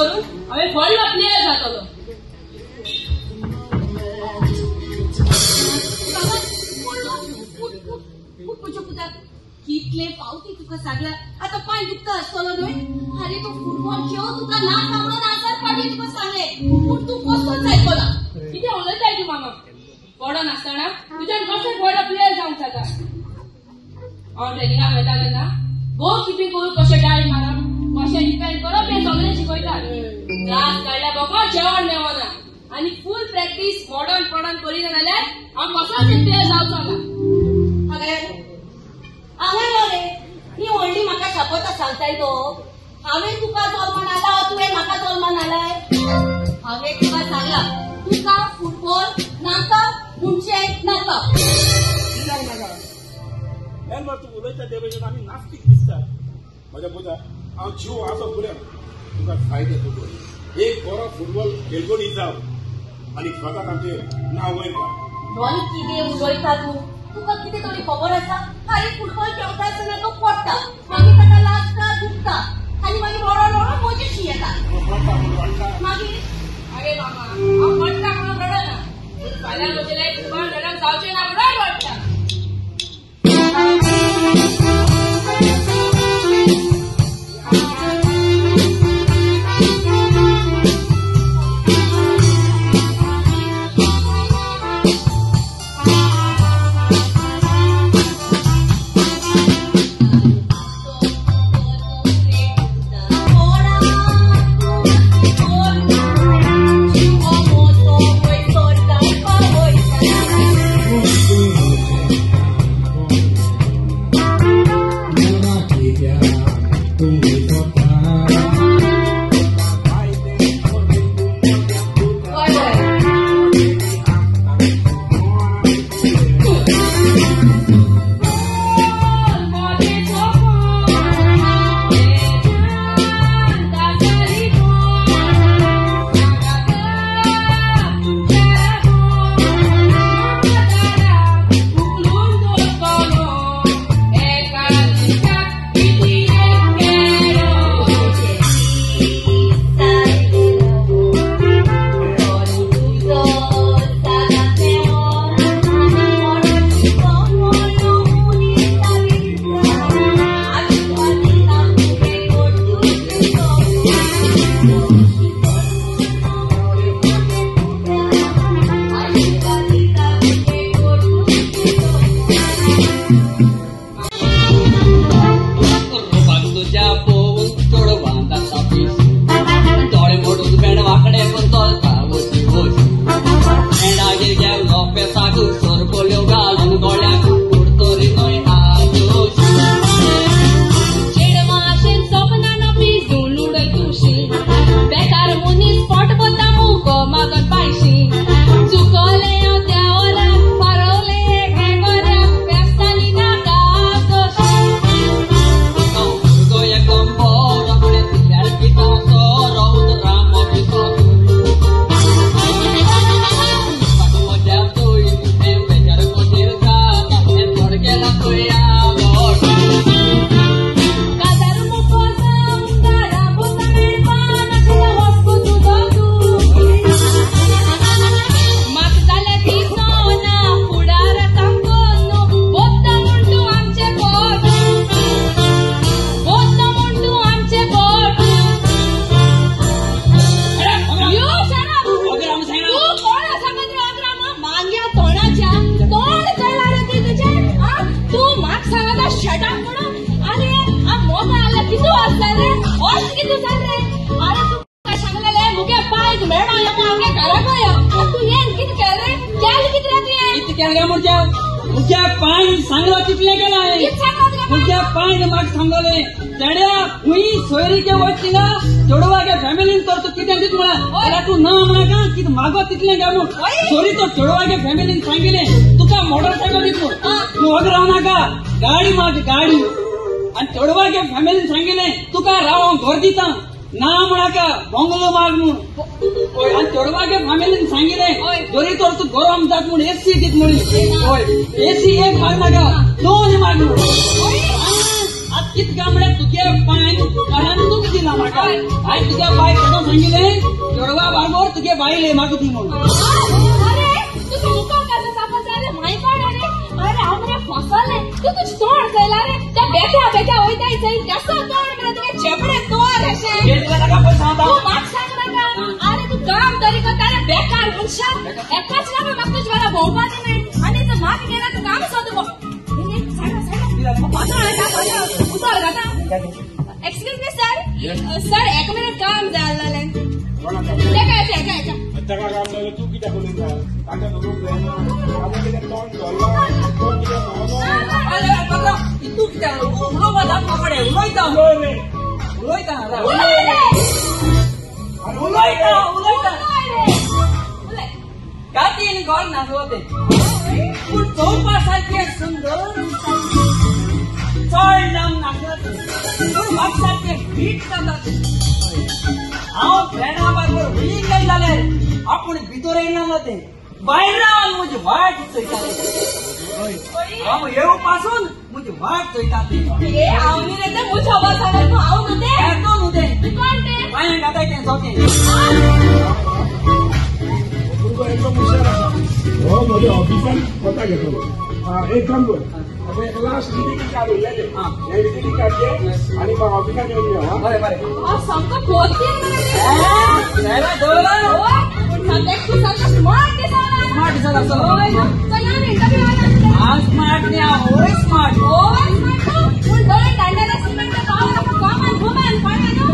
करून हांवें व्हडलो प्लेयर जातलो. कितले पावती तुका सांगला आता पांय दुखता आसतलो न्हय. अरे तूं फुटबॉल खेळ तुका नाका म्हणून आजार पाडी तुका सांगले पूण तूं कसोच आयकला. कितें उलयताय तूं मामा? पडो नासतना तुज्यान कशें व्हडलो प्लेयर जावंक जाता? हांव ट्रेनिंगाक वयता तेन्ना गोल किपिंग करूं कशें डाय मारप कशें डिफेंड करप हें सगळें शिकयतात. त्रास काडल्या बगर जेवण मेळना आनी फूल प्रॅक्टीस मोडन पडन करिना जाल्यार हांव कसोच प्लेयर जावचो ना. हांवें यो रे ही व्हडली म्हाका शपथ सांगताय तो. हांवें तुका जल्मान आला तुवें म्हाका जल्मान आलाय. हांवें तुका सांगला तुका फुटबॉल नाका म्हणजे नाका. तूं उलयता ते भशेन आमी नास्तीक दिसता. म्हज्या पुता हांव जीव आसो फुडें तुका फायदे फुटबॉल एक बरो फुटबॉल खेळगडी जाव आनी स्वताक आमचें नांव वयर काड. न्हय कितें उलयता तूं? तुका कितें तरी खबर आसा? अरे फुटबॉल खेळटा आसतना तो पडटा मागीर ताका लागता दुखता आनी मागीर रडोन रडोन म्हजेशी येता. मागीर अरे मामा हांव पडटा म्हणून रडना फाल्यां म्हजें फुटबॉल रडूंक जावचें ना म्हणून रडटा. दोन माग म्हूण. आतां कितें काय म्हळ्यार तुगे पांय कारण तुका ना म्हाका. हांवें तुज्या बायक केदो सांगिल्लें चेडवा बारबोर तुगे बायले म्हाका दी म्हणून. अरे तुका मुखार कसो जावपा जाय माय काड. अरे अरे हांव मरे फसलें. तूं तुजें तोंड चोयला रे त्या बेठ्या बेठ्या वयताय चोय कसो तोंड मरे तुगे चेपडे तोर अशें. तूं म्हाका सांग नाका. अरे तूं काम तरी करता रे बेकार मनशाक एकाच लागून म्हाका तुजे वांगडा भोंवपाचें न्हय आनी तूं म्हाका गेला तूं काम सोद. एक्सक्यूज मी सर, सर एक मिनिट काम जाय आसलें. तेका येता येता येता ताका काम जालें तूं कित्याक उलयता? ताका धरूंक जायना. तोंड धरलां तोंड कित्याक. तूं कित्याक उलोवपा दाखवा कडेन उलयता उलयता उलयता उलयता. कातीन गोड नासलो तें पूण चोवपा सारकें सुंदर चड नाम नासलो तें पूण म्हाका सारकें फीट जाता तें. हांव फ्रेंडा बरोबर वयीन गेलें जाल्यार आपूण भितर येयना तें भायर रावन म्हजी वाट चोयता. हांव येवं पासून म्हजी वाट चोयता तें. हांव न्ही रे तें म्हज्या आवाजान तूं हांव न्हू तें. तूं न्हू तें कोण तें? पांयां घाताय तें जोतें. भुरगो एकदम हुशार आसा. हो म्हज्या ऑफिसान कोता घेतलो. एक काम कर, आतां एक लास्ट विजिटींग कार्ड उरलेलें हें विजिटींग कार्ड घे आनी म्हाका ऑफिसान येवन यो. बरें बरें. सामको पोतीन सामको स्मार्ट दिसना. स्मार्ट दिसना. चल इंटरव्यू. हांव स्मार्ट न्ही, हांव ओवर स्मार्ट. ओवर स्मार्ट पूण दोळे दांड्याला सिमेंट पावर कमान घुमान कळ्ळें न्हू.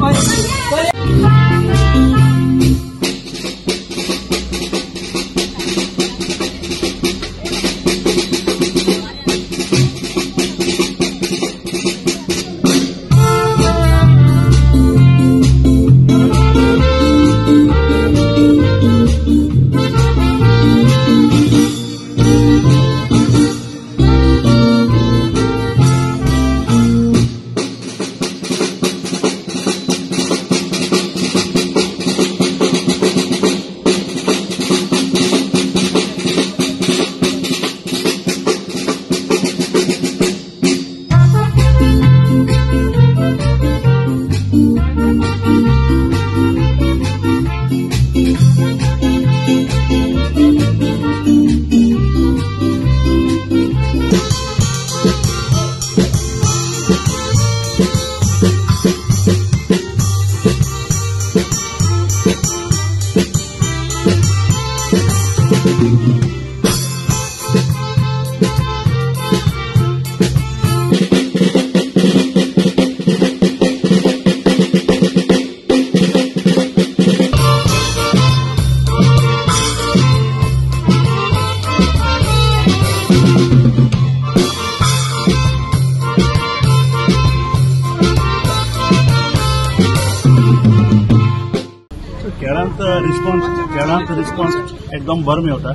खेळांत रिस्पॉन्स एकदम बरो मेळटा.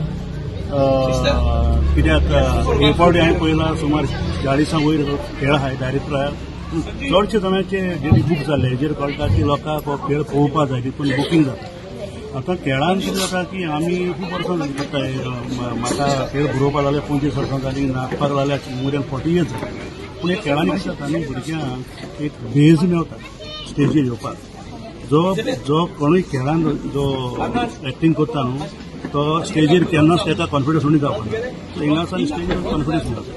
कित्याक हे फावटी हांवें पळयला सुमार 40 वयर खेळ आहाय डायरेक्ट ट्रायल. चडशे जाणांचे जे बूक जाल्ले हेजेर कळटा की लोकांक हो खेळ पळोवपाक जाय तितून बुकींग जाता. आतां खेळान कितें जाता की आमी खूब वर्सां करता. म्हाका खेळ बरोवपाक जाल्यार 25 वर्सां जालीं, नाचपाक जाल्यार मोर दॅन 40 इयर्स जाली. पूण हे खेळान कितें जाता न्ही भुरग्यांक एक बेज मेळटा स्टेजीर येवपाक. जो जो कोणूय खेळान जो एक्टींग करता न्हू तो स्टेजीर केन्नाच ताका कॉन्फिडन्स उणी जावपा. हिंगा स्टेजीर कॉन्फिडन्स मेळटा.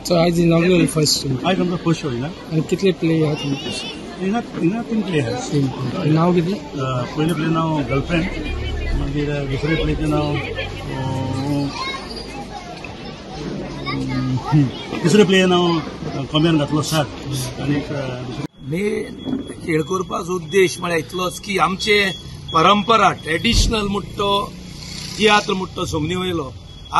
सो आयज इनॉग्रल फर्स्ट शो. आयज आमचो फर्स्ट शो हिंगा. आनी कितले प्ले आहा तुमचे? हिंगा हिंगा 3 प्ले आहा. नांव कितें? पयलें प्ले नांव गर्लफ्रेंड, मागीर दुसरें प्लेचें नांव, तिसरें प्ले नांव कॉम्यान घातलो सात आनी दुसरें. मेन खेळ करपाचो उद्देश म्हळ्यार इतलोच की आमचे परंपरा ट्रेडिशनल म्हणटो तियात्र म्हणटो जमनी वयलो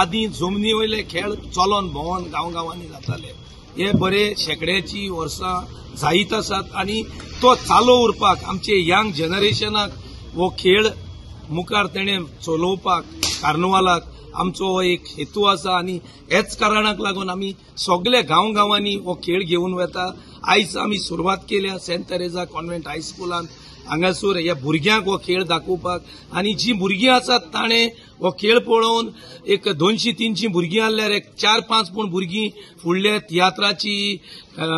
आदीं जमनी वयले खेळ चलोन भोंवन गांव गांवांनी जाताले. हे बरे शेंकड्याची वर्सां जायत आसात आनी तो चालू उरपाक आमचे यंग जनरेशनाक हो खेळ मुखार तेणें चलोवपाक कार्नवालाक आमचो हो एक हेतू आसा आनी हेच कारणाक लागून आमी सगळे गांव गांवांनी हो खेळ घेवन वता. आयज आमी सुरवात केल्या सेंट तेरेजा कॉन्व्हेंट हायस्कुलांत. हांगासर ह्या भुरग्यांक हो खेळ दाखोवपाक आनी जी भुरगीं आसात ताणें हो खेळ पळोवन एक 200-300 भुरगीं आहल्यार एक 4-5 पूण भुरगीं फुडल्या तियात्राची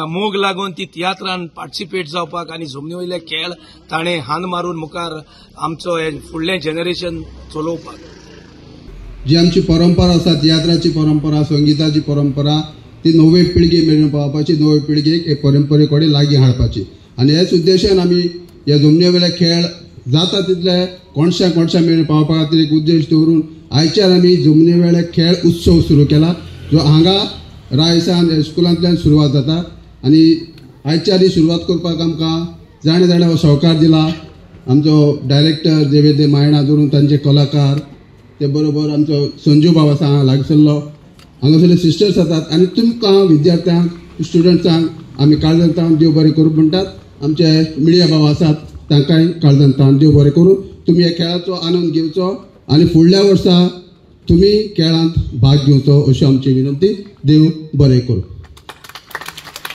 मोग लागून ती तियात्रान पार्टिसिपेट जावपाक आनी जमनी वयले खेळ ताणें हान मारून मुखार आमचो हे फुडलें जनरेशन चलोवपाक. जी आमची परंपरा आसा, तियात्राची परंपरा, संगीताची परंपरा, ती नवे पिळगे मेरेन पावपाची, नवे पिळगेक हे परंपरे कडेन लागीं हाडपाची आनी हेच उद्देशान आमी ह्या जमनी वयले खेळ जाता तितले कोणशा कोणशा मेरेन पावपा खातीर एक उद्देश दवरून आयच्यान आमी जमनी वयले खेळ उत्सव सुरू केला, जो हांगा रायसान हायस्कुलांतल्यान सुरवात जाता. आनी आयच्यान ही सुरवात करपाक आमकां जाणें जाणें हो सहकार दिला, आमचो डायरेक्टर देवेंद्र मायणा धरून तांचे कलाकार, ते बरोबर आमचो संजू बाब आसा हांगा लागसरलो, हांगासरले सिस्टर्स आसात आनी तुमकां विद्यार्थ्यांक स्टुडंट्सांक आमी काळजान ताण देव बरें करूं म्हणटात. आमचे मिडिया बाब आसात तांकांय काळजान ताण देव बरें करूं. तुमी ह्या खेळाचो आनंद घेवचो आनी फुडल्या वर्सा तुमी खेळांत भाग घेवचो अशी आमची विनंती. देव बरें करूं.